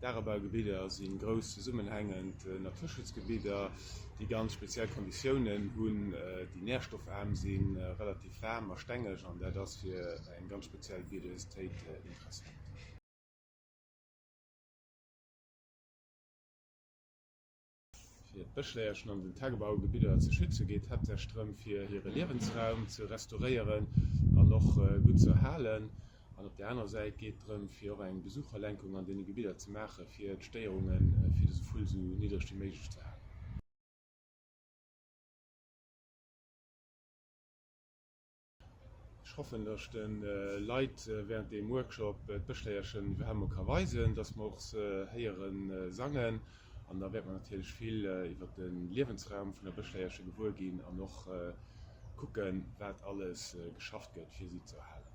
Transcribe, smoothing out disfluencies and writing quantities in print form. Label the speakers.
Speaker 1: Dagebaugebidder si grouss zesummenhängend Naturschutzgebidder, déi ganz speziell Konditiounen hunn, déi nährstoffaarm sinn, relativ waarm a stengeg, an dat ass fir eng ganz speziell Biodiversitéit interessant. Fir d'Bëschléierchen an den Tagebaugebidder ze schützen, geet et haaptsächlech drëm, fir hire Liewensraum ze restauréieren an och gutt ze erhalen. An op där anerer Säit geet et drëm, fir och eng Besucherlenkung an deene Gebidder ze maachen, fir d'Stéierunge fir dëse Vull esou niddreg wéi méiglech ze halen. Ech hoffen, dass ech de Leit während deem Workshop d'Bëschléierchen iwwerhaapt mol ka weisen, dass mer och se héiere sangen. An da wäert mer natierlech vill iwwer de Liewensraum vun der Bëschléierche gewuer ginn an och kucken, wat alles geschafft gëtt, fir si ze erhalen.